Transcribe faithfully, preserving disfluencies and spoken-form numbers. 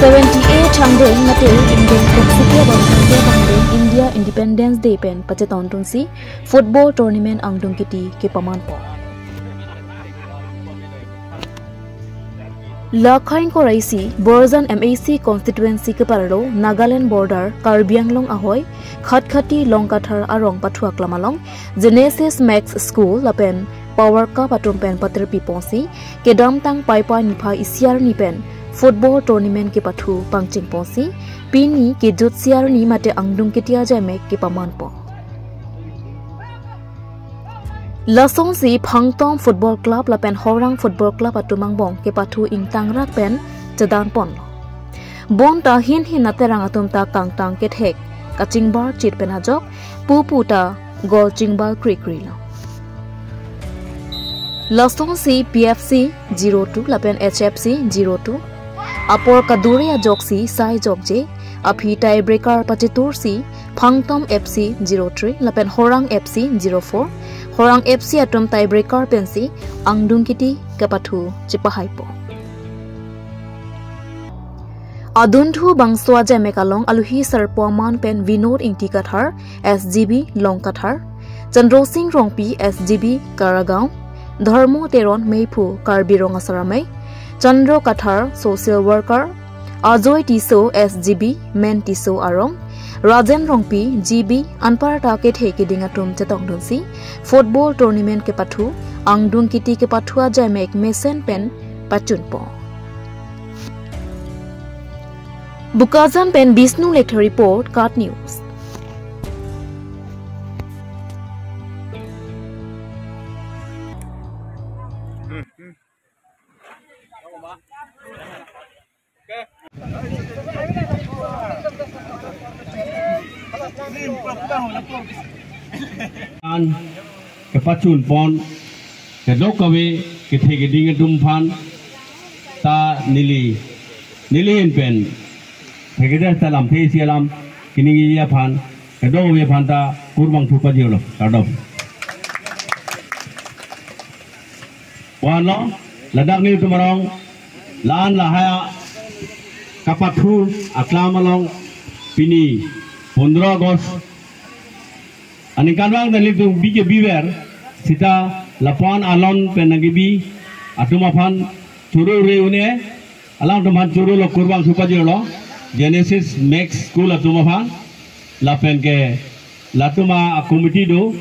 Seventy-eight angdeng mate ingdeng kroksike abang angdeng India Independence Day pen pachetongdunsi football tournament angdung kiti kepamanpo. Lakhang koraisi Borjan M A C constituency keparlo Nagaland border Karbi Anglong ahoi Khatkhati Longkathar arong pathu aklam along Genesis Max School lapen Power Cup atum pen patirpiponsi kedamtang Paipai niphai isi arni pen football tournament kepathu pangchengponsi pini kejut isi arni mate angdung kiti ajaimek kepamanpo. Lasonsi Phangtom Football Club lapen Horang Football Club atum angbong kepathu ingtangrak pen chedanponlo. Bonta hin hin aterang atum ta kangtang kethek kachingbar chit pen ajok pupu ta gol chingbar krikri lo. Lasonsi P F C zero two lapen H F C zero two apor kadure ajoksi sai jokje aphi tiebreaker pachetursi Phangtom F C zero three lapen Horang F C zero four, Horang F C atum tiebreaker pensi angdung kiti kepathu chepahaipo. Adunthu bangso ajaimek along aluhi sarpo aman pen Vinod Ingti Kathar, S G B Longkathar, Chandro Sing Rongpi, S G B Karagaon, Dharmo Teron Meiphu Karbi Rong Asar Amei, Chandro Kathar, social worker, Ajoy Tisso, S G B Men Tisso arong, Rajen Rongpi, G B anparta kethe keding atum chetongdunsi football tournament kepathu angdung kiti kepathu ajaimek mesen pen pachunpo. Bokajan pen Bishnu Lekthar report, KAT News. An kepachunpon kedokave kethe keding atum aphan ta neli neli ahin pen thekthe ta lamthe isi alam keningje aphan kedokave aphan ta kurvangthu pajirlo, kardom. Wanlo, ladak nelitum arong la-an lahai kapathu aklam along pini pondro August aningkanvang ta nelitum bike biver seta lapu-an alon pen nangkebi atum aphan choro-re un-e, alangtum aphan chorolo, kurvangthu pajirlo, Genesis Max School atum aphan lapen ke latum a committee do,